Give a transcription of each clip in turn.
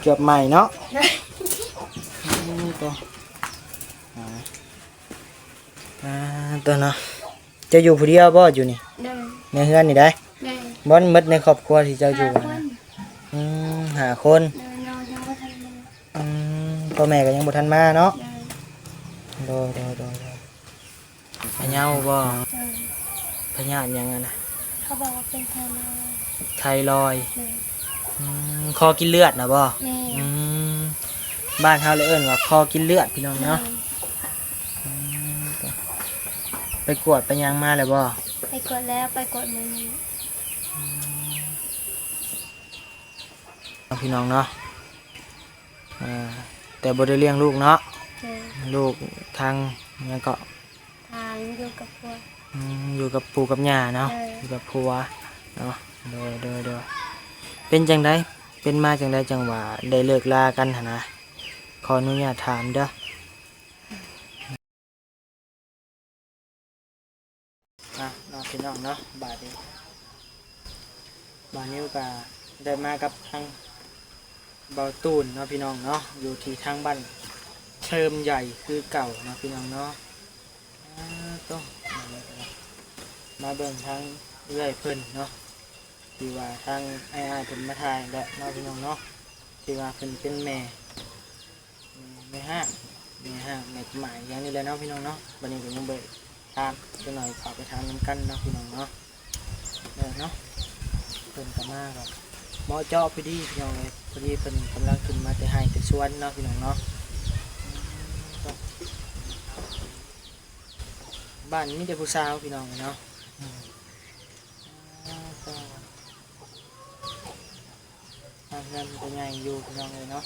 ເກືອບໃໝ່ເນາະ. ໂອ້ ໂຕ ອ່າ ອ່າ ໂຕເນາະ. ເຈົ້າຢູ່ຜູ້ດຽວບໍ່ຢູ່ນີ້? ໂດຍ. ໃນເຮືອນນີ້ໄດ໋? ໂດຍ. ບໍ່ໝົດໃນຄອບຄົວທີ່ເຈົ້າຢູ່? ຫ້າຄົນ. ອືມ ຫ້າຄົນ. ໂດຍ ຍັງບໍ່ທັນມາ. ອືມ ພໍ່ແມ່ກໍຍັງບໍ່ທັນມາເນາະ? ໂດຍ ໂດຍ ໂດຍ ໂດຍ ໂດຍ. ພະເຍົາບໍ່? ເອີ ພະຍາດຫຍັງຫັ້ນນະ? ເຂົາບອກວ່າເປັນໄທຣອຍ. ໄທຣອຍ? ໂດຍ. ອືມ ຄໍກິນເລືອດນະບໍ່? ແມ່ນ. ອືມ ບ້ານເຮົາລະເອີ້ນວ່າຄໍກິນເລືອດ ພີ່ນ້ອງເນາະ. ໂດຍ. ອືມ ໄປກວດໄປຫຍັງມາແລ້ວບໍ່? ໄປກວດແລ້ວ ໄປກວດມື້ນີ້. ອືມ ພີ່ນ້ອງເນາະ. ອ່າ ແຕ່ບໍ່ໄດ້ລ້ຽງລູກເນາະ? ໂດຍ. ລູກທາງຫຍັງເກາະ? ທາງຢູ່ກັບຜົວ. ອືມ ຢູ່ກັບປູ່ກັບຍ່າເນາະ? ໂດຍ. ຢູ່ກັບຜົວເນາະ. ໂດຍ ໂດຍ ໂດຍ. ເປັນຈັ່ງໃດ ເປັນມາຈັ່ງໃດຈັ່ງວ່າໄດ້ເລີກລາກັນຫັ້ນນະ? ຂໍອະນຸຍາດຖາມເດີ້. ອ່ະເນາະ ພີ່ນ້ອງເນາະ ບາດນີ້ ບ່າວນິວກະໄດ້ມາກັບທາງບ່າວຕູນເນາະ ພີ່ນ້ອງເນາະ ຢູ່ທີ່ທາງບ້ານເທີມໃຫຍ່ຄືເກົ່າເນາະ ພີ່ນ້ອງເນາະ. ອ່າ ໂຕ ມາເບິ່ງທາງເອື້ອຍເພິ່ນເນາະ ທີ່ວ່າທາງອ້າຍໆເພິ່ນມາຖ່າຍແຫຼະເນາະ ພີ່ນ້ອງເນາະ ທີ່ວ່າເພິ່ນເປັນແມ່ ແມ່ ແມ່ຮ້າງ ແມ່ຮ້າງ ແມ່ໝາຍຫຍັງນີ້ແຫຼະເນາະ ພີ່ນ້ອງເນາະ. ບັດນີ້ກໍຍັງບໍ່ໄດ້ຖາມ ຈັກໜ່ອຍເຂົ້າໄປຖາມນຳກັນເນາະ ພີ່ນ້ອງເນາະ. ເອີ ເນາະ ເພິ່ນກໍມາກໍເໝາະເຈາະພໍດີ ພີ່ນ້ອງເອີຍ ພໍດີເພິ່ນກຳລັງຂຶ້ນມາແຕ່ໄຮ່ແຕ່ສວນເນາະ ພີ່ນ້ອງເນາະ. ບ້ານມີແຕ່ຜູ້ສາວ ພີ່ນ້ອງເອີຍເນາະ. ອ່າ ກໍ ທາງເຮືອນມັນກໍໃຫຍ່ຢູ່ພີ່ນ້ອງເອີຍເນາະ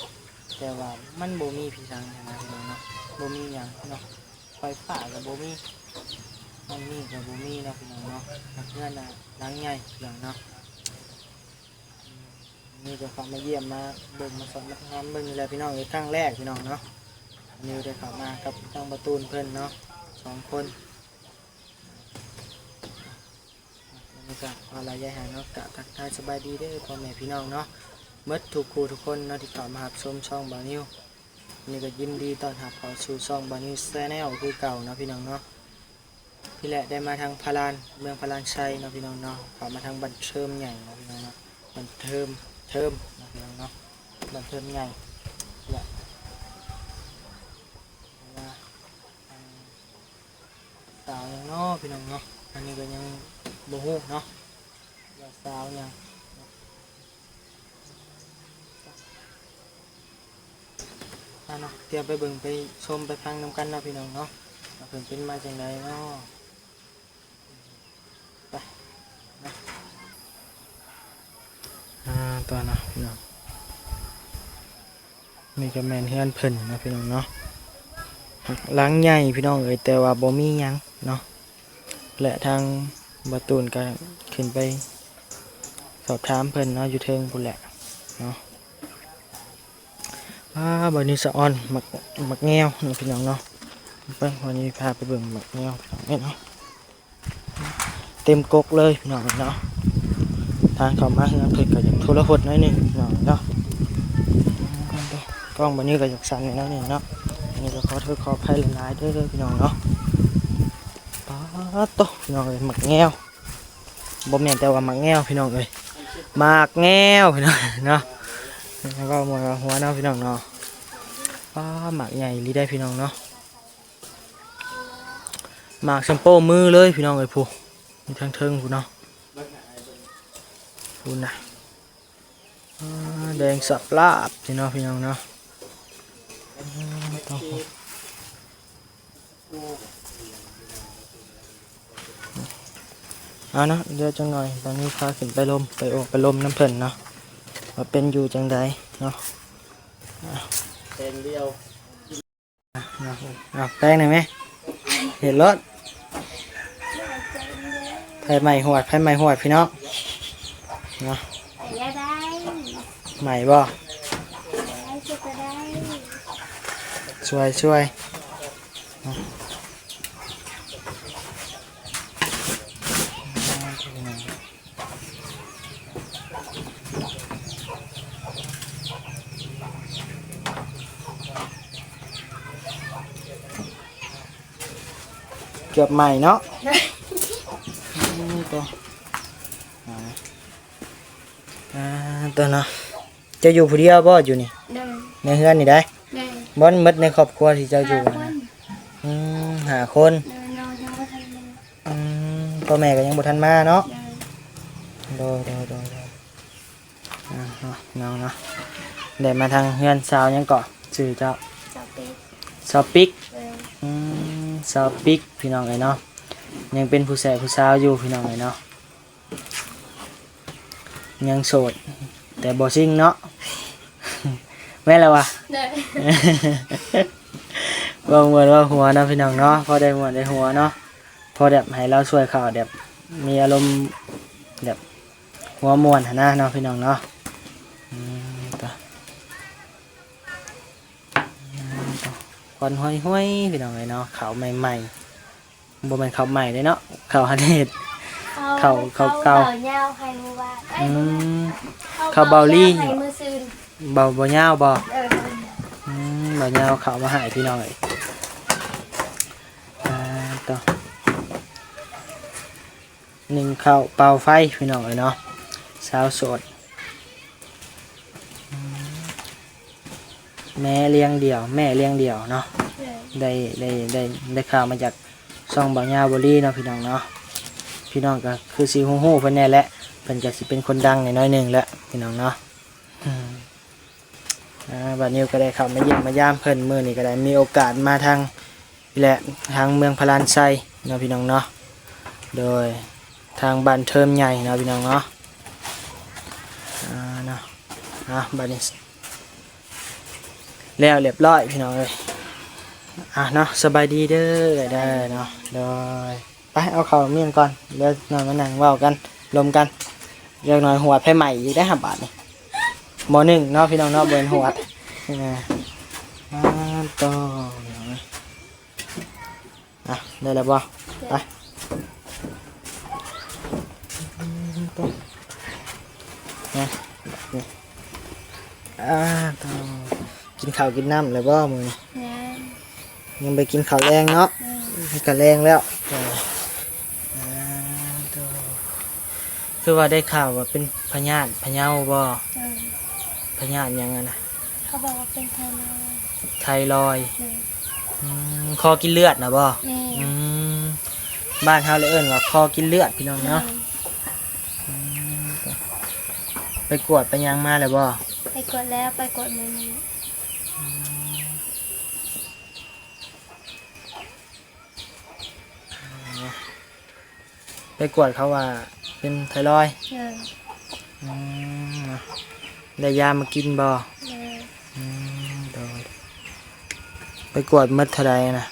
ແຕ່ວ່າມັນບໍ່ມີພິສັງຫັ້ນນະພີ່ນ້ອງເນາະ ບໍ່ມີຫຍັງເນາະ ໄຟຟ້າກໍບໍ່ມີ ອັນນີ້ກໍບໍ່ມີເນາະພີ່ນ້ອງເນາະ. ເຮືອນນະຫຼັງໃຫຍ່ພີ່ນ້ອງເນາະ ນີ້ກໍເຂົ້າມາຢ້ຽມມາເບິ່ງມາຊອກມາຖາມເບິ່ງນີ້ແຫຼະພີ່ນ້ອງເອີຍ ຄັ້ງແລກພີ່ນ້ອງເນາະ. ອັນນີ້ໄດ້ເຂົ້າມາກັບທາງບ່າວຕູນເພິ່ນເນາະ ສອງຄົນ. ແລ້ວກໍຂໍລາຍາຍຫາເນາະ ກະທັກທາຍສະບາຍດີເດີພໍ່ແມ່ພີ່ນ້ອງເນາະ ໝົດທຸກຜູ້ທຸກຄົນເນາະ ທີ່ເຂົ້າມາຮັບຊົມຊ່ອງບ່າວນິວ. ນີ້ກໍຍິນດີຕ້ອນຮັບເຂົ້າສູ່ຊ່ອງບ່າວນິວແຊນແນວຄືເກົ່າເນາະ ພີ່ນ້ອງເນາະ. ນີ້ແຫຼະ ໄດ້ມາທາງພະລານ ເມືອງພະລານໄຊເນາະ ພີ່ນ້ອງເນາະ ເຂົ້າມາທາງບ້ານເທີມໃຫຍ່ເນາະ ພີ່ນ້ອງເນາະ ບ້ານເທີມ ເທີມເນາະ ພີ່ນ້ອງເນາະ ບ້ານເທີມໃຫຍ່. ແລະ ສາວຫຍັງເນາະ ພີ່ນ້ອງເນາະ ອັນນີ້ກໍຍັງບໍ່ຮູ້ເນາະ ວ່າສາວຫຍັງ. ອ່າເນາະ ດຽວໄປເບິ່ງໄປຊົມໄປຟັງນຳກັນເນາະ ພີ່ນ້ອງເນາະ ວ່າເພິ່ນເປັນມາຈັ່ງໃດເນາະ. ໄປເນາະ ອ່າ ຕໍ່ເນາະ ພີ່ນ້ອງ. ນີ້ກໍແມ່ນເຮືອນເພິ່ນເນາະ ພີ່ນ້ອງເນາະ ຫຼັງໃຫຍ່ພີ່ນ້ອງເອີຍ ແຕ່ວ່າບໍ່ມີຫຍັງເນາະ ແລະ ທາງບ່າວຕູນກໍຂຶ້ນໄປສອບຖາມເພິ່ນເນາະ ຢູ່ເທິງພຸ້ນແຫຼະເນາະ. ອ່າ ບ່າວນິວສະອອນ ໝາກ ໝາກແງວເນາະ ພີ່ນ້ອງເນາະ ເບິ່ງ ບ່າວນິວພາໄປເບິ່ງໝາກແງວ ພີ່ນ້ອງເອີຍເນາະ. ເຕັມກົກເລີຍພີ່ນ້ອງເນາະ. ທາງເຂົ້າມາເຮືອນເພິ່ນກໍຢາກທຸລະຫົດໜ້ອຍໜຶ່ງພີ່ນ້ອງເນາະ. ກ້ອງບັດນີ້ກໍຢາກສັ່ນໜ້ອຍໜຶ່ງເນາະ. ອັນນີ້ກໍຂໍໂທດຂໍອະໄພຫຼາຍໆເດີພີ່ນ້ອງເນາະ. ປາດໂຕ ພີ່ນ້ອງເອີຍ ໝາກແງວ ບໍ່ແມ່ນແຕ່ວ່າໝາກແງວພີ່ນ້ອງເອີຍ ໝາກແງວພີ່ນ້ອງເນາະ. ເວົ້າມ່ວນເວົ້າຫົວເນາະ ພີ່ນ້ອງເນາະ. ປາດ ໝາກໃຫຍ່ອີ່ຫຼີໄດ໋ພີ່ນ້ອງເນາະ. ໝາກສ່ຳໂປ້ມືເລີຍພີ່ນ້ອງເອີຍ ພຸ້ນ ຢູ່ທາງເທິງພຸ້ນເນາະ ພຸ້ນນະ. ອ່າ ແດງສາບລາບນີ້ເນາະ ພີ່ນ້ອງເນາະ. ເອົາເນາະ ດຽວຈັກໜ່ອຍ ຕອນນີ້ພາຂຶ້ນໄປລົມ ໄປໂອ້ໄປລົມນຳເພິ່ນເນາະ ວ່າເປັນຢູ່ຈັ່ງໃດເນາະ. ແຕ່ງດຽວ ເອົາແປ້ງໄດ້ໄໝ? ເຮັດໂລດ ໄຟໄໝ້ຮວດ ໄຟໄໝ້ຮວດພີ່ນ້ອງເນາະ. ໄໝ້ບໍ່? ຊ່ວຍໆ. ອ່າ ພີ່ນ້ອງ ກັບໃໝ່ເນາະ. ໂດຍ ອືມ ໂຕ ອ່າ ອ່າ ໂຕເນາະ. ເຈົ້າຢູ່ຜູ້ດຽວບໍ່ຢູ່ນີ້? ໂດຍ ໃນເຮືອນນີ້ໄດ໋? ໂດຍ ບໍ່ໝົດໃນຄອບຄົວທີ່ເຈົ້າຢູ່ຫັ້ນນະ? ຫ້າຄົນ. ອືມ ຫ້າຄົນ. ໂດຍ ນ້ອງຍັງບໍ່ທັນມາ. ອືມ ພໍ່ແມ່ກໍຍັງບໍ່ທັນມາເນາະ? ໂດຍ ໂດຍ ໂດຍ ໂດຍ ໂດຍ. ອ່າ ເນາະ ນ້ອງເນາະ ໄດ້ມາທາງເຮືອນສາວຫຍັງເກາະ? ຊື່ເຈົ້າ? ສາວປິກ. ສາວປິກ. ໂດຍ ອືມ ສາວປິກ ພີ່ນ້ອງເອີຍເນາະ ຍັງເປັນຜູ້ແສຜູ້ສາວຢູ່ ພີ່ນ້ອງເອີຍເນາະ ຍັງໂສດ ແຕ່ບໍ່ຊິງເນາະ ແມ່ນແລ້ວວະ? ໂດຍ ເວົ້າມ່ວນເວົ້າຫົວເນາະ ພີ່ນ້ອງເນາະ ພໍໄດ້ມ່ວນໄດ້ຫົວເນາະ ພໍແບບໃຫ້ລາວຊ່ວຍເຂົາ ແບບມີອາລົມ ແບບຫົວມ່ວນຫັ້ນນະເນາະ ພີ່ນ້ອງເນາະ. ອືມ ຕາ ອືມ ຕາ ຄວັນຫ້ວຍໆ ພີ່ນ້ອງເອີຍເນາະ ເຂົ້າໃໝ່ໆ ບໍ່ແມ່ນເຂົ້າໃໝ່ເດ້ເນາະ ເຂົ້າຫັ້ນເຮັດ ເຂົ້າ ເຂົ້າ ເຂົ້າ ເຂົ້າ ເຂົ້າເບົາຍາວໃຫ້ມື້ວານ ເອີຍ ອືມ ບໍ່ແມ່ນ ເຂົ້າເບົາລີ້ ເຂົ້າເບົາຍາວໃຫ້ມື້ຊືນ ເບົາ ເບົາຍາວບໍ່? ເອີ ອືມ ເບົາຍາວເຂົ້າມາໃຫ້ ພີ່ນ້ອງເອີຍ. ອ່າ ໂຕ ໜຶ້ງເຂົ້າເປົ່າໄຟ ພີ່ນ້ອງເອີຍເນາະ ສາວໂສດ ອືມ ແມ່ລ້ຽງດຽວ ແມ່ລ້ຽງດຽວເນາະ. ໂດຍ ໄດ້ ໄດ້ ໄດ້ ໄດ້ຂ່າວມາຈາກຊ່ອງເບົາຍາວບໍລີເນາະ ພີ່ນ້ອງເນາະ ພີ່ນ້ອງກໍຄືຊິຮູ້ໆ ເພິ່ນແດ່ແຫຼະ ເພິ່ນກໍຊິເປັນຄົນດັງແດ່ໜ້ອຍໜຶ່ງແຫຼະ ພີ່ນ້ອງເນາະ. ອືມ ອ່າ ບາດນີ້ກໍໄດ້ເຂົ້າມາຢ້ຽມມາຢາມເພິ່ນ ມື້ນີ້ກໍໄດ້ມີໂອກາດມາທາງ ແລະ ທາງເມືອງພະລານໄຊເນາະ ພີ່ນ້ອງເນາະ ໂດຍທາງບ້ານເທີມໃຫຍ່ເນາະ ພີ່ນ້ອງເນາະ. ອ່າ ເນາະ ອ່າ ບາດນີ້ແລ້ວລຽບຮ້ອຍ ພີ່ນ້ອງເອີຍ. ອ່າ ເນາະ ສະບາຍດີເດີ ເດີເນາະ ໂດຍ. ໄປເອົາເຂົ້າມຽນກ່ອນ ດຽວໜ້ອຍມານັ່ງເວົ້າກັນລົມກັນ ຈັກໜ້ອຍຫວດໄຟໄໝ້ອີກໄດ໋ຫາບາດນີ້ ໝໍ້ໜຶ້ງເນາະ ພີ່ນ້ອງເນາະ ບໍ່ແມ່ນຫວດ. ອ່າ ໂຕ ອ່ະ ໄດ້ແລ້ວບໍ່? ໄປ ມາ ນີ້ ອ່າ ໂຕ ກິນເຂົ້າກິນນ້ຳແລ້ວບໍ່ມື້ນີ້? ຍັງ ຍັງບໍ່ໄດ້ກິນເຂົ້າແລງເນາະ. ອືມ ໃຫ້ກະແລງແລ້ວ. ເອີ ອ່າ ໂຕ ຄືວ່າໄດ້ຂ່າວວ່າເປັນພະຍາດພະເຍົາບໍ່? ເອີ ພະຍາດຫຍັງຫັ້ນນະ? ເຂົາບອກວ່າເປັນໄທຣອຍ. ໄທຣອຍ. ເອີ ອືມ ຄໍກິນເລືອດນະບໍ່? ແມ່ນ. ອືມ ບ້ານເຮົາລະເອີ້ນວ່າຄໍກິນເລືອດ ພີ່ນ້ອງເນາະ. ແມ່ນ. ອືມ ໄປກວດໄປຫຍັງມາແລ້ວບໍ່? ໄປກວດແລ້ວ ໄປກວດມື້ນີ້. ອືມ ໄປກວດເຂົາວ່າເປັນໄທຣອຍ. ເອີ ອືມ ໄດ້ຢາມາກິນບໍ່? ເອີ ອືມ ໂດຍ ໄປກວດໝົດເທົ່າໃດນະ?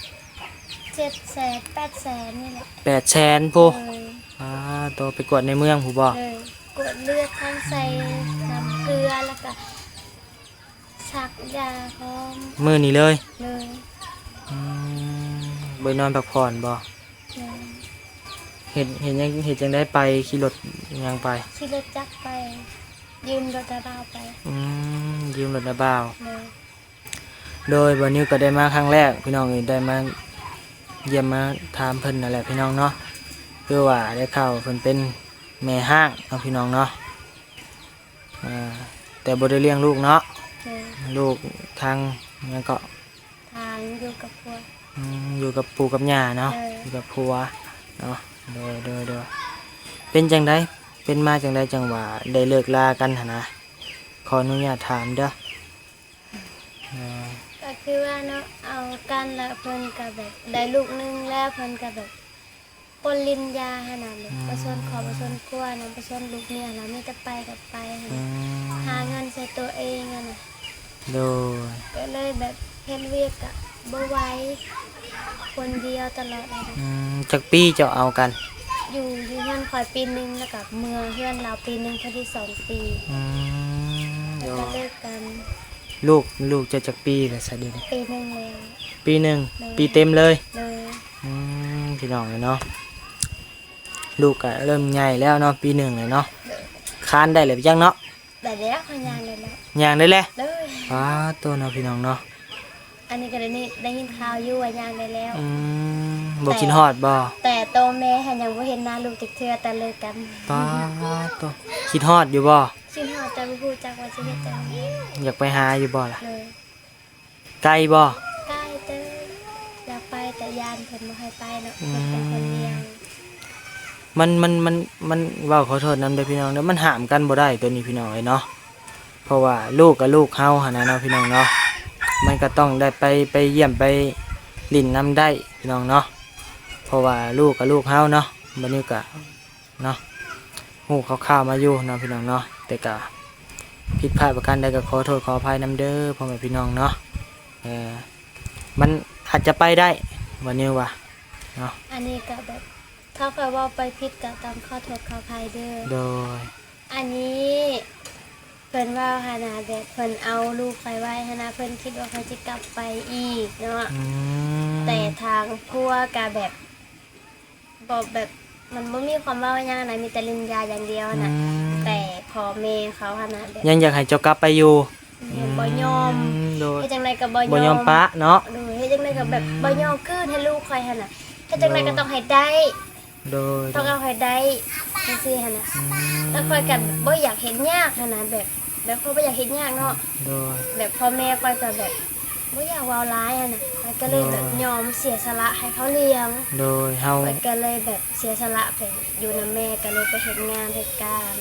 ເຈັດແສນ ແປດແສນນີ້ແຫຼະ. ແປດແສນພຸ້ນ. ເອີ ອາ ໂຕ ໄປກວດໃນເມືອງພຸ້ນບໍ່? ເອີ ກວດເລືອດ ທາງໃສ່ ອືມ ນ້ຳເກືອ ແລ້ວກະ ສັກຢາພ້ອມ. ມື້ນີ້ເລີຍ? ເລີຍ. ອືມ ບໍ່ໄດ້ນອນພັກຜ່ອນບໍ່? ເລີຍ. ເຮັດ ເຮັດຫຍັງ ເຮັດຈັ່ງໃດໄປ? ຂີ່ລົດຫຍັງໄປ? ຂີ່ລົດຈັກໄປ ຢືມລົດນ້າບ່າວໄປ. ອືມ ຢືມລົດນ້າບ່າວ. ເລີຍ. ໂດຍ ບ່າວນິວກໍໄດ້ມາຄັ້ງແລກ ພີ່ນ້ອງເອີຍ ໄດ້ມາຢ້ຽມມາຖາມເພິ່ນນັ້ນແຫຼະ ພີ່ນ້ອງເນາະ. ຄືວ່າໄດ້ຂ່າວເພິ່ນເປັນແມ່ຮ້າງເນາະ ພີ່ນ້ອງເນາະ. ອ່າ ແຕ່ບໍ່ໄດ້ລ້ຽງລູກເນາະ. ໂດຍ. ລູກທາງຫຍັງເກາະ? ທາງຢູ່ກັບຜົວ. ອືມ ຢູ່ກັບປູ່ກັບຍ່າເນາະ. ໂດຍ. ຢູ່ກັບຜົວເນາະ. ໂດຍ ໂດຍ ໂດຍ. ເປັນຈັ່ງໃດ ເປັນມາຈັ່ງໃດຈັ່ງວ່າໄດ້ເລີກລາກັນຫັ້ນນະ? ຂໍອະນຸຍາດຖາມເດີ. ໂດຍ. ກໍຄືວ່າເນາະ ເອົາກັນແລ້ວເພິ່ນກໍແບບໄດ້ລູກໜຶ່ງແລ້ວ ເພິ່ນກໍແບບ ປົນລິນຍາຫັ້ນນະ ແບບ ອືມ ປະຊົນຄອບປະຊົນຄົວນຳ ປະຊົນລູກເມຍນະ ມີແຕ່ໄປກັບໄປຫັ້ນ ອືມ ຫາເງິນໃສ່ຕົວເອງຫັ້ນນະ. ໂດຍ. ກໍເລີຍແບບເຮັດວຽກກະບໍ່ໄຫວ ຄົນດຽວຕະຫຼອດຫັ້ນນະ. ອືມ ຈັກປີເຈົ້າເອົາກັນ? ຢູ່ ຢູ່ເຮືອນຂ້ອຍປີໜຶ່ງ ແລ້ວກະເມືອເຮືອນລາວປີໜຶ່ງ ພໍດີສອງປີ. ອືມ ແລ້ວກະ ໂດຍ ເລີກກັນ. ລູກ ລູກເຈົ້າຈັກປີແລ້ວຊະດຽວນີ້? ປີໜຶ່ງແລ້ວ. ປີໜຶ່ງ. ໂດຍ. ປີເຕັມເລີຍ? ໂດຍ. ອືມ ພີ່ນ້ອງເອີຍເນາະ ລູກກະເລີ່ມໃຫຍ່ແລ້ວເນາະ ປີໜຶ່ງແລ້ວເນາະ. ໂດຍ. ຄານໄດ້ແລ້ວຈັ່ງເນາະ? ໄດ້ແລ້ວ ຂ້ອຍຍ່າງໄດ້ແລ້ວ. ຍ່າງໄດ້ແລ້ວ? ໂດຍ. ປາດໂຕເນາະ ພີ່ນ້ອງເນາະ. ອັນນີ້ກໍໄດ້ຍິນ ໄດ້ຍິນຂ່າວຢູ່ວ່າຍ່າງໄດ້ແລ້ວ. ອືມ ບໍ່ຄິດຮອດບໍ່? ແຕ່ໂຕແມ່ຫັ້ນຍັງບໍ່ເຫັນໜ້າລູກຈັກເທື່ອ ແຕ່ເລີກກັນ. ປາດໂທ້ ຄິດຮອດຢູ່ບໍ່? ຄິດຮອດ ແຕ່ບໍ່ຮູ້ຈັກວ່າຊິເຮັດຈັ່ງໃດ. ຢາກໄປຫາຢູ່ບໍ່ລະ? ໂດຍ. ໄກບໍ່? ໄກເຕີບ. ຢາກໄປ ແຕ່ຢ້ານເພິ່ນບໍ່ໃຫ້ໄປເນາະ. ອືມ ເພິ່ນເປັນຄົນດ່ຽງ. ມັນ ມັນ ມັນ ມັນ ເວົ້າຂໍໂທດນຳເດີພີ່ນ້ອງເດີ ມັນຫ້າມກັນບໍ່ໄດ້ໂຕນີ້ພີ່ນ້ອງເອີຍເນາະ. ເພາະວ່າລູກກໍລູກເຮົາຫັ້ນນະເນາະພີ່ນ້ອງເນາະ ມັນກໍຕ້ອງໄດ້ໄປ ໄປຢ້ຽມໄປຫຼິ້ນນຳໄດ້ພີ່ນ້ອງເນາະ. ເພາະວ່າລູກກໍລູກເຮົາເນາະ. ບັດນີ້ກໍເນາະ ຮູ້ຂ່າວໆມາຢູ່ເນາະພີ່ນ້ອງເນາະ ແຕ່ກໍຜິດພາດປະການໃດກໍຂໍໂທດຂໍອະໄພນຳເດີພໍ່ແມ່ພີ່ນ້ອງເນາະ. ເອີ ມັນອາດຈະໄປໄດ້ ບັດນີ້ວ່າເນາະ. ອັນນີ້ກໍແບບ ຖ້າຂ້ອຍເວົ້າໄປຜິດກໍຕ້ອງຂໍໂທດຂໍອະໄພເດີ. ໂດຍ. ອັນນີ້ເພິ່ນເວົ້າຫັ້ນນະ ແບບເພິ່ນເອົາລູກຂ້ອຍໄວ້ຫັ້ນນະ ເພິ່ນຄິດວ່າຂ້ອຍຊິກັບໄປອີກເນາະ. ອືມ ແຕ່ທາງຜົວກະແບບ ບໍ່ແບບ ມັນບໍ່ມີຄວາມເວົ້າຫຍັງນະ ມີແຕ່ຫຼິ້ນຢາຢ່າງດຽວຫັ້ນນະ. ອືມ ແຕ່ພໍ່ແມ່ເຂົາຫັ້ນນະ ແບບ ຍັງຢາກໃຫ້ເຈົ້າກັບໄປຢູ່. ອືມ ບໍ່ຍອມ. ອືມ ໂດຍ. ເຮັດຈັ່ງໃດກໍບໍ່ຍອມ ບໍ່ຍອມປະເນາະ. ໂດຍ. ເຮັດຈັ່ງໃດກໍແບບ ອືມ ບໍ່ຍອມຄືນໃຫ້ລູກຂ້ອຍຫັ້ນນະ ເຮັດຈັ່ງໃດກໍ ໂດຍ ຕ້ອງໃຫ້ໄດ້ ໂດຍ ຕ້ອງເອົາໃຫ້ໄດ້ ຈັ່ງຊີ້ຫັ້ນນະ. ອືມ ແລ້ວຂ້ອຍກໍບໍ່ຢາກເຮັດຍາກຫັ້ນນະ ແບບ ແບບຂ້ອຍບໍ່ຢາກເຮັດຍາກເນາະ. ໂດຍ. ແບບພໍ່ແມ່ຂ້ອຍກໍແບບບໍ່ຢາກເວົ້າຫຼາຍຫັ້ນນະ ຂ້ອຍກໍເລີຍແບບ ໂດຍ ຍອມເສຍສະຫຼະໃຫ້ເຂົາລ້ຽງ. ໂດຍ. ເຮົາ ຂ້ອຍກໍເລີຍແບບເສຍສະຫຼະໄປຢູ່ນຳແມ່ ກໍເລີຍໄປເຮັດງານເຮັດການ.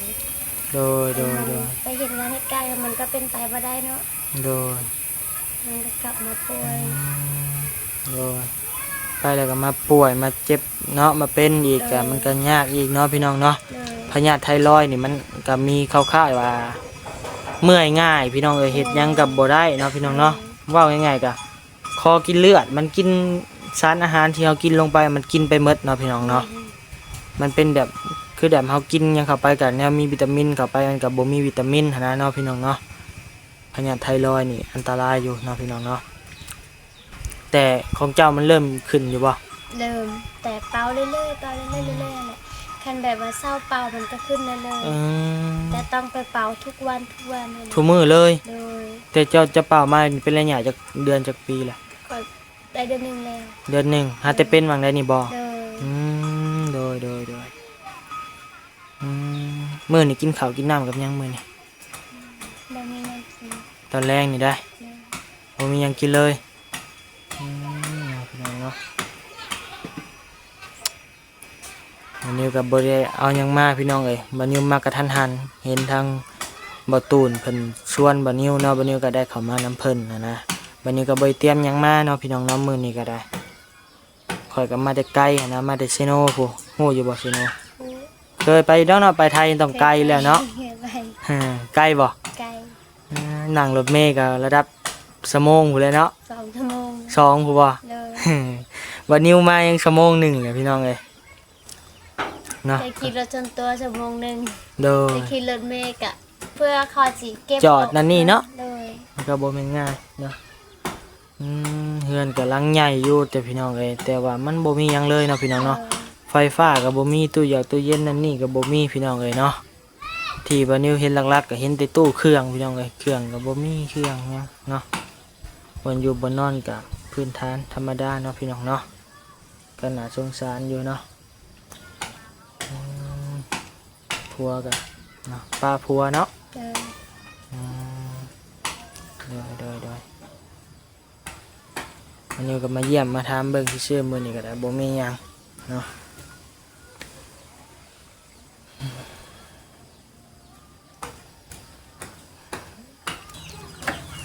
ໂດຍ ໂດຍ ໂດຍ. ໄປເຮັດງານເຮັດການ ມັນກໍເປັນໄປບໍ່ໄດ້ເນາະ. ໂດຍ. ມັນກໍກັບມາປ່ວຍ. ອືມ ໂດຍ. ໄປແລ້ວກໍມາປ່ວຍ ມາເຈັບເນາະ ມາເປັນອີກ ໂດຍ ກໍມັນກໍຍາກອີກເນາະພີ່ນ້ອງເນາະ. ໂດຍ. ພະຍາດໄທຣອຍນີ້ມັນກໍມີຄ່າວໆວ່າເມື່ອຍງ່າຍພີ່ນ້ອງເອີຍ ເຮັດຫຍັງກໍບໍ່ໄດ້ເນາະພີ່ນ້ອງເນາະ. ໂດຍ. ເວົ້າງ່າຍໆກໍຂໍກິນເລືອດ ມັນກິນສານອາຫານທີ່ເຮົາກິນລົງໄປ ມັນກິນໄປໝົດເນາະພີ່ນ້ອງເນາະ. ໂດຍ. ມັນເປັນແບບ ຄືແບບເຮົາກິນຫຍັງເຂົ້າໄປກໍແນວມີວິຕາມິນເຂົ້າໄປ ມັນກໍບໍ່ມີວິຕາມິນຫັ້ນນະເນາະພີ່ນ້ອງເນາະ. ພະຍາດໄທຣອຍນີ້ອັນຕະລາຍຢູ່ເນາະພີ່ນ້ອງເນາະ. ແຕ່ຂອງເຈົ້າມັນເລີ່ມຂຶ້ນຢູ່ບໍ່? ເລີ່ມ ແຕ່ເປົ່າເລື້ອຍໆ ເປົ່າເລື້ອຍໆ ເລື້ອຍໆ ຫັ້ນແຫຼະ. ຄັນແບບວ່າເຊົາເປົ່າມັນກໍຂຶ້ນເລື້ອຍໆ. ອືມ ແຕ່ຕ້ອງໄປເປົ່າທຸກວັນ ທຸກວັນ ທຸກມື້ເລີຍ? ໂດຍ. ແຕ່ເຈົ້າ ເຈົ້າເປົ່າມາເປັນໄລຍະຈັກເດືອນ ຈັກປີລະ? ຂ້ອຍໄດ້ເດືອນໜຶ່ງແລ້ວ. ເດືອນໜຶ່ງ ຫາແຕ່ເປັນຫວ່າງໃດນີ້ບໍ່? ໂດຍ. ອືມ ໂດຍໆໆ. ອືມ ມື້ນີ້ກິນເຂົ້າກິນນ້ຳກັບຫຍັງມື້ນີ້? ບໍ່ມີຫຍັງກິນ. ຕອນແລງນີ້ໄດ໋? ໂດຍ. ບໍ່ມີຫຍັງກິນເລີຍ. ອືມ ເນາະ ພີ່ນ້ອງເນາະ. ບ່າວນິວກໍບໍ່ໄດ້ເອົາຫຍັງມາພີ່ນ້ອງເອີຍ ບ່າວນິວມາກະທັນຫັນ ເຫັນທາງບ່າວຕູນເພິ່ນຊວນບ່າວນິວເນາະ ບ່າວນິວກໍໄດ້ເຂົ້າມານຳເພິ່ນຫັ້ນນະ. ບ່າວນິວກໍບໍ່ໄດ້ຕຽມຫຍັງມາເນາະ ພີ່ນ້ອງເນາະ ມື້ນີ້ກໍໄດ້. ຂ້ອຍກໍມາແຕ່ໄກຫັ້ນນະ ມາແຕ່ເຊໂນພຸ້ນ ຮູ້ຢູ່ບໍ່ເຊໂນ? ຮູ້. ເຄີຍໄປຢູ່ດອກເນາະ ໄປໄທຕ້ອງໄກຢູ່ແລ້ວເນາະ. ເຄີຍໄປ. ເອີ ໄກບໍ່? ໄກ. ເອີ ນັ່ງລົດເມກໍລະດັບຊົ່ວໂມງພຸ້ນແຫຼະເນາະ. ສອງຊົ່ວໂມງ. ສອງພຸ້ນບໍ່? ໂດຍ. ບ່າວນິວມາຍັງຊົ່ວໂມງໜຶ່ງແຫຼະ ພີ່ນ້ອງເອີຍເນາະ. ໄດ້ຂີ່ລົດສ່ວນຕົວຊົ່ວໂມງໜຶ່ງ. ໂດຍ. ໄດ້ຂີ່ລົດເມກະ ເພື່ອເຂົາຊິເກັບ ຈອດນັ້ນນີ້ເນາະ. ໂດຍ. ມັນກໍບໍ່ແມ່ນງ່າຍເນາະ. ອືມ ເຮືອນກໍຫຼັງໃຫຍ່ຢູ່ເດີພີ່ນ້ອງເອີຍ ແຕ່ວ່າມັນບໍ່ມີຫຍັງເລີຍເນາະ ພີ່ນ້ອງເນາະ. ເອີ ໄຟຟ້າກໍບໍ່ມີ ຕູ້ຢາກຕູ້ເຢັນນັ້ນນີ້ກໍບໍ່ມີ ພີ່ນ້ອງເອີຍເນາະ. ທີ່ບ່າວນິວເຫັນຫຼັກໆ ກໍເຫັນແຕ່ຕູ້ເຄື່ອງ ພີ່ນ້ອງເອີຍ ເຄື່ອງກໍບໍ່ມີ ເຄື່ອງຫຍັງເນາະ. ບ່ອນຢູ່ບ່ອນນອນກໍພື້ນຖານທຳມະດາເນາະ ພີ່ນ້ອງເນາະ. ກໍໜ້າສົງສານຢູ່ເນາະ. ອືມ ຜົວກໍເນາະ ປະຜົວເນາະ. ເອີ ອືມ ໂດຍ ໂດຍ ໂດຍ. ອັນນີ້ກໍມາຢ້ຽມມາຖາມເບິ່ງຊື່ໆ ມື້ນີ້ກໍໄດ້ ບໍ່ມີຫຍັງເນາະ.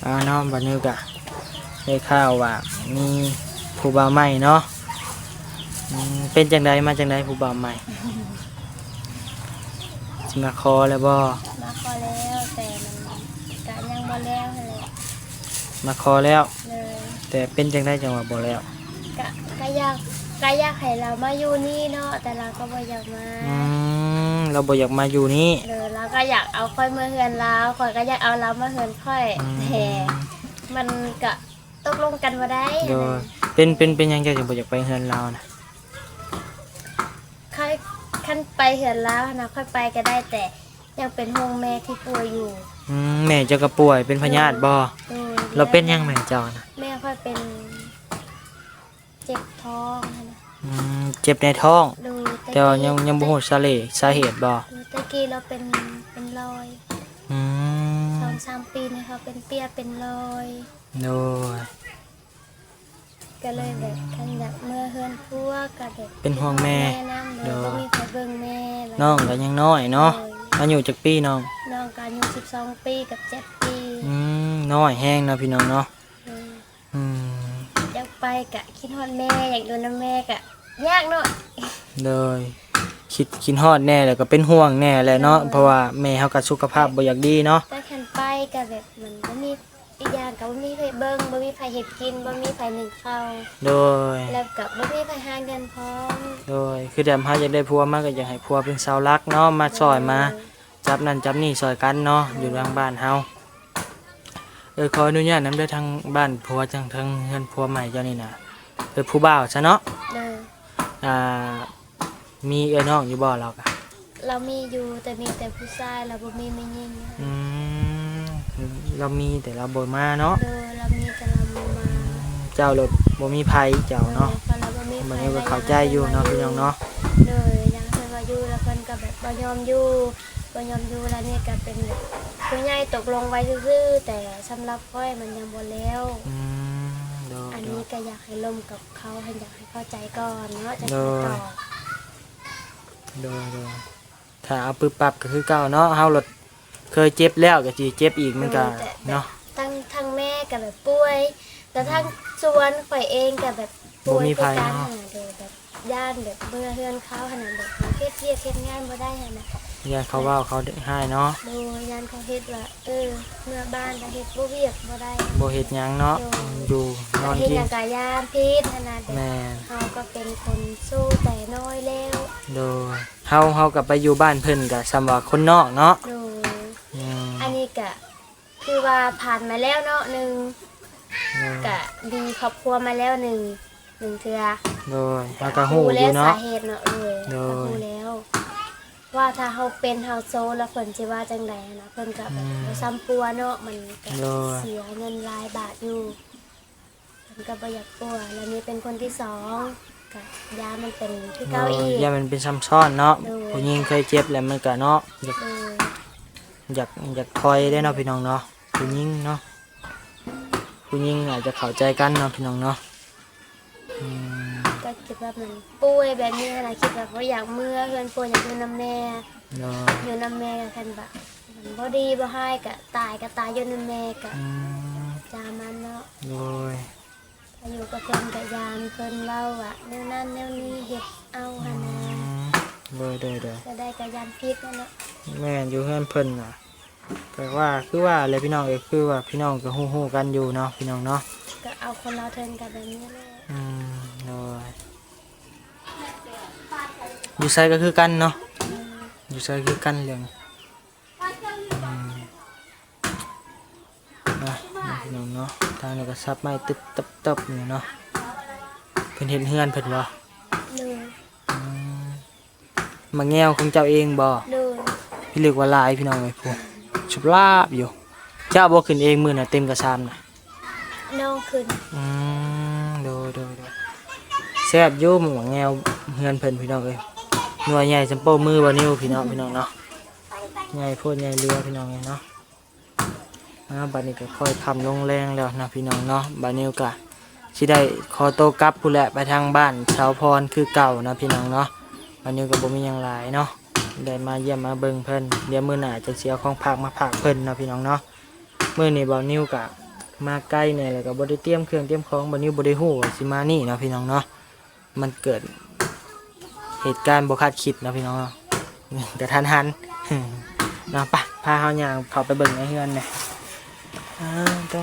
ອ່າເນາະ ບັດນີ້ກະໄດ້ຂ່າວວ່າມີຜູ້ບ່າວໃໝ່ເນາະ. ອືມ ເປັນຈັ່ງໃດ ມາຈັ່ງໃດຜູ້ບ່າວໃໝ່? ຊິມາຂໍແລ້ວບໍ່? ມາຂໍແລ້ວ ແຕ່ມັນກະຍັງບໍ່ແລ້ວຫັ້ນແຫຼະ. ມາຂໍແລ້ວ ໂດຍ ແຕ່ເປັນຈັ່ງໃດຈັ່ງວ່າບໍ່ແລ້ວ? ກະ ກະຢາກ ກະຢາກໃຫ້ລາວມາຢູ່ນີ້ເນາະ ແຕ່ລາວກໍບໍ່ຢາກມາ. ອືມ ລາວບໍ່ຢາກມາຢູ່ນີ້. ໂດຍ ລາວກໍຢາກເອົາຂ້ອຍເມືອເຮືອນລາວ ຂ້ອຍກໍຢາກເອົາລາວມາເຮືອນຂ້ອຍ. ອືມ ແຕ່ມັນກະຕົກລົງກັນບໍ່ໄດ້. ໂດຍ ເປັນ ເປັນ ເປັນຫຍັງເຈົ້າຈຶ່ງບໍ່ຢາກໄປເຮືອນລາວນະ? ຂ້ອຍ ຄັນໄປເຮືອນລາວຫັ້ນນະ ຂ້ອຍໄປກໍໄດ້ ແຕ່ຍັງເປັນຫ່ວງແມ່ທີ່ປ່ວຍຢູ່. ອືມ ແມ່ເຈົ້າກໍປ່ວຍ ເປັນພະຍາດບໍ່? ໂດຍ ແລ້ວເປັນຫຍັງແມ່ເຈົ້ານະ? ແມ່ຂ້ອ ເປັນເຈັບທ້ອງຫັ້ນນະ. ອືມ ເຈັບໃນທ້ອງ. ໂດຍ ແຕ່ວ່າຍັງ ແຕ່ກີ້ ຍັງບໍ່ຮູ້ສາເຫດ ສາເຫດບໍ່? ໂດຍ ແຕ່ກີ້ລາວເປັນ ເປັນລອຍ. ອືມ ສອງສາມປີນີ້ເຂົາເປັນເປ້ຍເປັນລອຍ. ໂດຍ ກໍເລີຍແບບ ອືມ ຄັນຢາກເມືອເຮືອນຜົວກໍແບບ ເປັນຫ່ວງແມ່ ເປັນຫ່ວງແມ່ນຳ. ໂດຍ ໂດຍ ບໍ່ມີໃຜເບິ່ງແມ່. ນ້ອງກໍຍັງນ້ອຍເນາະ. ໂດຍ ອາຍຸຈັກປີນ້ອງ? ນ້ອງກໍອາຍຸສິບສອງປີກັບເຈັດປີ. ອືມ ນ້ອຍແຮງເນາະພີ່ນ້ອງເນາະ. ໂດຍ ອືມ ຢາກໄປກະຄິດຮອດແມ່ ຢາກຢູ່ນຳແມ່ກະຍາກເນາະ. ໂດຍ ຄິດ ຄິດຮອດແດ່ ແລ້ວກໍເປັນຫ່ວງແດ່ແຫຼະເນາະ. ໂດຍ ເພາະວ່າແມ່ເຮົາກໍສຸຂະພາບບໍ່ຢາກດີເນາະ. ແຕ່ຄັນໄປກໍແບບມັນບໍ່ມີ ອີກຢ່າງກໍບໍ່ມີໃຜເບິ່ງ ບໍ່ມີໃຜເຮັດກິນ ບໍ່ມີໃຜໜຶ້ງເຂົ້າ. ໂດຍ ແລ້ວກໍບໍ່ມີໃຜຫາເງິນພ້ອມ. ໂດຍ ຄືແບບເຮົາຢາກໄດ້ຜົວມາ ກໍຢາກໃຫ້ຜົວເປັນເສົາຫຼັກເນາະ ມາຊ່ອຍ ໂດຍ ມາ ຈັບນັ້ນຈັບນີ້ຊ່ອຍກັນເນາະ. ໂດຍ ຢູ່ທາງບ້ານເຮົາ. ເອີ ຂໍອະນຸຍາດນຳເດີ ທາງບ້ານຜົວ ທາງ ທາງເຮືອນຜົວໃໝ່ເຈົ້ານີ້ນະ ເອີ ຜູ້ບ່າວຊະເນາະ. ໂດຍ ອ່າ ມີເອື້ອຍນ້ອງຢູ່ບໍ່ລາວກະ? ລາວມີຢູ່ ແຕ່ມີແຕ່ຜູ້ຊາຍ ລາວບໍ່ມີແມ່ຍິງ. ອືມ ລາວມີແຕ່ລາວບໍ່ມາເນາະ. ໂດຍ ລາວມີແຕ່ລາວບໍ່ມາ. ອືມ ເຈົ້າລະບໍ່ມີໃຜເຈົ້າເນາະ. ໂດຍ ເພາະລາວບໍ່ມີໃຜ ບາດນີ້ກໍເຂົ້າໃຈຢູ່ເນາະ ພີ່ນ້ອງເນາະ. ໂດຍ ຢ່າງເພິ່ນວ່າຢູ່ ລະເພິ່ນກໍແບບບໍ່ຍອມຢູ່ ບໍ່ຍອມຢູ່ ລະນີ້ກໍເປັນແບບຜູ້ໃຫຍ່ຕົກລົງໄວ້ຊື່ໆ ແຕ່ສຳລັບຂ້ອຍມັນຍັງບໍ່ແລ້ວ. ອືມ ໂດຍ ອັນນີ້ກໍຢາກໃຫ້ລົມກັບເຂົາ ໃຫ້ ຢາກໃຫ້ເຂົ້າໃຈກ່ອນເນາະ ຈັ່ງຄ່ອຍຕອບ. ໂດຍ ໂດຍ ໂດຍ ຖ້າເອົາປຶບປັບກໍຄືເກົ່າເນາະ ເຮົາລະເຄີຍເຈັບແລ້ວກໍຊິເຈັບອີກ ມັນກໍ ໂດຍ ແຕ່ແບບ ເນາະ ທັງ ທັງແມ່ກໍແບບປ່ວຍ ແລ້ວທັງ ອືມ ສ່ວນຂ້ອຍເອງກໍແບບປ່ວຍ ບໍ່ມີໃຜ ຄືກັນ ເນາະ ຫັ້ນນະ. ໂດຍ ແບບຢ້ານແບບເມືອເຮືອນເຂົາຫັ້ນນະ ແບບເຮັດວຽກເຮັດງານບໍ່ໄດ້ຫັ້ນນະ ຢ້ານເຂົາເວົ້າເຂົາຮ້າຍເນາະ. ໂດຍ ຢ້ານເຂົາເຮັດວ່າ ເອີ ເມືອບ້ານລະເຮັດບໍ່ວຽກບໍ່ໄດ້ ບໍ່ເຮັດຫຍັງເນາະ. ໂດຍ ຢູ່ນອນກິນ ເຮັດຫຍັງກະຢ້ານຜິດຫັ້ນນະ. ແມ່ນ ເຮົາກໍເປັນຄົນໂຊແຕ່ນ້ອຍແລ້ວ. ໂດຍ ເຮົາ ເຮົາກໍໄປຢູ່ບ້ານເພິ່ນກໍສ່ຳວ່າຄົນນອກເນາະ. ໂດຍ ອືມ ອັນນີ້ກະຄືວ່າຜ່ານມາແລ້ວເນາະ ໜຶ່ງ ໂດຍ ກະມີຄອບຄົວມາແລ້ວໜຶ່ງ ໜຶ່ງເທື່ອ. ໂດຍ ເຮົາກໍຮູ້ຢູ່ເນາະ ສາເຫດເນາະ. ໂດຍ ໂດຍ ກໍຮູ້ແລ້ວວ່າຖ້າເຮົາເປັນເຮົາໂຊລະເພິ່ນຊິວ່າຈັ່ງໃດຫັ້ນນະ. ເພິ່ນກໍແບບ ອືມ ບໍ່ຊ້ຳປົວເນາະ ມັນກໍ ໂດຍ ເສຍເງິນຫຼາຍບາດຢູ່. ເພິ່ນກໍບໍ່ຢາກປົວ ລະນີ້ເປັນຄົນທີສອງ ກະຢ້ານມັນເປັນຄືເກົ່າອີກ. ໂດຍ ຢ້ານມັນເປັນຊ້ຳຊ້ອນເນາະ. ໂດຍ ຜູ້ຍິງເຄີຍເຈັບແລ້ວມັນກະເນາະ ຢາກ ໂດຍ ຢາກ ຢາກຖອຍເດ້ເນາະ ພີ່ນ້ອງເນາະ. ຜູ້ຍິງເນາະ ຜູ້ຍິງອາດຈະເຂົ້າໃຈກັນເນາະ ພີ່ນ້ອງເນາະ. ອືມ ກໍຄິດວ່າມັນປ່ວຍແບບນີ້ຫັ້ນນະ ຄິດວ່າບໍ່ຢາກເມືອເຮືອນຜົວ ຢາກຢູ່ນຳແມ່. ໂດຍ ຢູ່ນຳແມ່ ຄັນວ່າມັນບໍ່ດີບໍ່ຮ້າຍກະຕາຍ ກະຕາຍຢູ່ນຳແມ່ກະ ອືມ ຢ່າມັນເນາະ. ໂດຍ ອາຍຸກໍເພິ່ນກະຢ້ານ ເພິ່ນເວົ້າວ່າແນວນັ້ນແນວນີ້ ເຮັດເອົາຫັ້ນນະ. ອືມ ໂດຍ ໂດຍ ໂດຍ ແນວໃດກະຢ້ານຜິດຫັ້ນແຫຼະ. ແມ່ນ ຢູ່ເຮືອນເພິ່ນນະ ແຕ່ວ່າຄືວ່າແຫຼະ ພີ່ນ້ອງເອີຍ ຄືວ່າພີ່ນ້ອງກໍຮູ້ໆກັນຢູ່ເນາະ ພີ່ນ້ອງເນາະ. ກໍເອົາຄົນລາວເຖິງກັນແບບນີ້ແຫຼະ. ອືມ ໂດຍ ຢູ່ໃສກໍຄືກັນເນາະ. ອືມ ຢູ່ໃສຄືກັນເລື່ອງ ອືມ ນະ ພີ່ນ້ອງເນາະ ທາງນີ້ກໍສັບໄມ້ຕຶບໆໆຢູ່ເນາະ. ເພິ່ນເຮັດເຮືອນເພິ່ນບໍ່? ໂດຍ ອືມ ໝາກແງວຂອງເຈົ້າເອງບໍ່? ໂດຍ ພິລຶກວ່າຫຼາຍ ພີ່ນ້ອງເອີຍ ພຸ້ນ ສະບລາບຢູ່. ເຈົ້າບໍ່ຂຶ້ນເອງມື້ນະ ເຕັມກະຊາມນະ? ນ້ອງຂຶ້ນ. ອືມ ໂດຍ ໂດຍ ໂດຍ ແຊບຢູ່ໝາກແງວເຮືອນເພິ່ນ ພີ່ນ້ອງເອີຍ ໜ່ວຍໃຫຍ່ສ່ຳໂປ້ມືບ່າວນິວ ພີ່ນ້ອງ ພີ່ນ້ອງເນາະ. ໃຫຍ່ໂພດໃຫຍ່ເຫຼືອ ພີ່ນ້ອງເອີຍເນາະ. ອ່າ ບາດນີ້ກໍຄ່ອຍຄ່ຳລົງແລງແລ້ວນະ ພີ່ນ້ອງເນາະ. ບ່າວນິວກໍຊິໄດ້ຂໍໂຕກັບພຸ້ນແຫຼະ ໄປທາງບ້ານສາວພອນຄືເກົ່ານະ ພີ່ນ້ອງເນາະ. ບ່າວນິວກໍບໍ່ມີຫຍັງຫຼາຍເນາະ ໄດ້ມາຢ້ຽມມາເບິ່ງເພິ່ນ. ດຽວມື້ໜ້າຈະຊິເອົາຂອງຝາກມາຝາກເພິ່ນເນາະ ພີ່ນ້ອງເນາະ. ມື້ນີ້ບ່າວນິວກະມາໄກແດ່ ແລ້ວກະບໍ່ໄດ້ຕຽມເຄື່ອງຕຽມຂອງ ບ່າວນິວບໍ່ໄດ້ຮູ້ວ່າຊິມານີ້ເນາະ ພີ່ນ້ອງເນາະ. ມັນເກີດເຫດການບໍ່ຄາດຄິດເນາະ ພີ່ນ້ອງເນາະ ກະທັນຫັນເນາະ. ໄປ ພາເຮົາຍ່າງເຂົ້າໄປເບິ່ງໃນເຮືອນແດ່. ອ້າ ໂທ້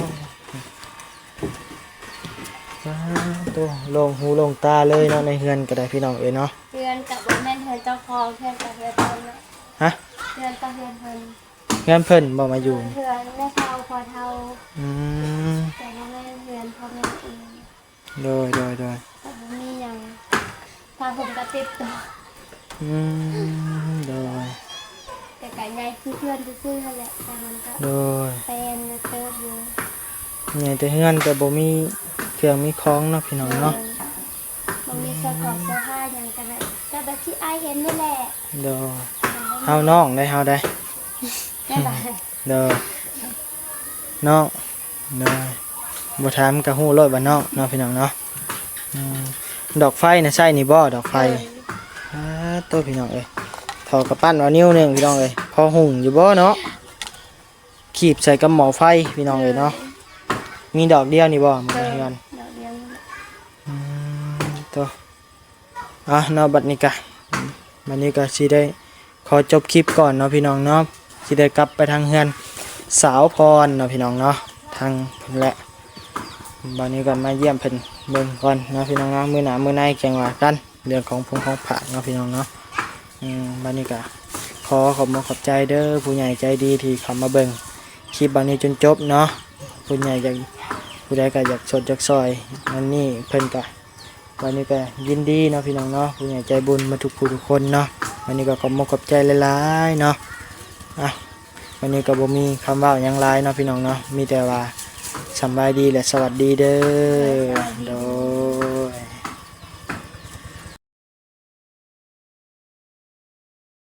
ອ້າ ໂທ້ ໂລ່ງຫູໂລ່ງຕາເລີຍເນາະ ໃນເຮືອນກໍໄດ້ ພີ່ນ້ອງເອີຍເນາະ. ເຮືອນກໍບໍ່ແມ່ນເຮືອນເຈົ້າຂອງ ເຮືອນກໍເຮືອນເພິ່ນເນາະ. ຮະ? ເຮືອນກໍເຮືອນເພິ່ນ. ເຮືອນເພິ່ນບໍ່ມາຢູ່? ເຮືອນແມ່ເຖົ້າພໍ່ເຖົ້າ. ອືມ ແຕ່ບໍ່ແມ່ນເຮືອນພໍ່ແມ່ເອງ. ໂດຍ ໂດຍ ໂດຍ ກໍບໍ່ມີຫຍັງ ຜ້າຫົ່ມກໍຕິດຕົວ. ອືມ ໂດຍ ແຕ່ກໍໃຫຍ່ຄືເຮືອນຊື່ໆຫັ້ນແຫຼະ ແຕ່ມັນກໍ ໂດຍ ແປນເຕີບຢູ່. ໃຫຍ່ແຕ່ເຮືອນກໍບໍ່ມີ ເຄື່ອງມີຂອງເນາະພີ່ນ້ອງເນາະ. ໂດຍ ບໍ່ມີເຄື່ອງຂອງເສື້ອຜ້າຫຍັງກໍແບບ ກໍແບບທີ່ອ້າຍເຫັນນີ້ແຫຼະ. ໂດຍ ເຮົານ້ອງໄດ໋ ເຮົາໄດ໋ ແມ່ນບໍ່? ໂດຍ ນ້ອງ ໂດຍ ບໍ່ຖາມກໍຮູ້ໂລດວ່ານ້ອງເນາະພີ່ນ້ອງເນາະ. ອືມ ດອກໄຟນະ ໃຊ້ນີ້ບໍ່ ດອກໄຟ? ໂດຍ ອາ ໂຕ ພີ່ນ້ອງເອີຍ ເຂົາກໍປັ້ນເອົານິ້ວໜຶ່ງພີ່ນ້ອງເອີຍ ພໍຫຸງຢູ່ບໍ່ເນາະ? ຄີບໃສ່ກັບໝໍ້ໄຟພີ່ນ້ອງເອີຍເນາະ. ໂດຍ ມີດອກດຽວນີ້ບໍ່? ໂດຍ ເຮືອນ ດອກດຽວນີ້ແຫຼະ. ອືມ ໂຕ ອ່ະເນາະ ບັດນີ້ກະ ບັດນີ້ກະຊິໄດ້ຂໍຈົບຄລິບກ່ອນເນາະພີ່ນ້ອງເນາະ. ຊິໄດ້ກັບໄປທາງເຮືອນສາວພອນເນາະພີ່ນ້ອງເນາະ ທາງເພິ່ນແຫຼະ. ບັດນີ້ກໍມາຢ້ຽມເພິ່ນເບິ່ງກ່ອນເນາະພີ່ນ້ອງເນາະ. ມື້ໜ້າມື້ໃນຈັ່ງວ່າກັນ ເລື່ອງຂອງພງຂອງຝາກເນາະພີ່ນ້ອງເນາະ. ອືມ ບັດນີ້ກໍຂໍຂອບອົກຂອບໃຈເດີ ຜູ້ໃຫຍ່ໃຈດີທີ່ເຂົ້າມາເບິ່ງຄລິບບັດນີ້ຈົນຈົບເນາະ. ຜູ້ໃຫຍ່ຢາກ ຜູ້ໃດກໍຢາກຊົດຢາກຊ່ອຍອັນນີ້ ເພິ່ນກໍ ບັດນີ້ກໍຍິນດີເນາະພີ່ນ້ອງເນາະ ຜູ້ໃຫຍ່ໃຈບຸນໝົດທຸກຜູ້ທຸກຄົນເນາະ. ບັດນີ້ກໍຂອບອົກຂອບໃຈຫຼາຍໆເນາະ. ອ່ະ ວັນນີ້ກໍບໍ່ມີຄຳເວົ້າຫຍັງຫຼາຍເນາະພີ່ນ້ອງເນາະ ມີແຕ່ວ່າສຳບາຍດີ ແລະ ສະຫວັດດີເດີ. ໂດຍ ໂດ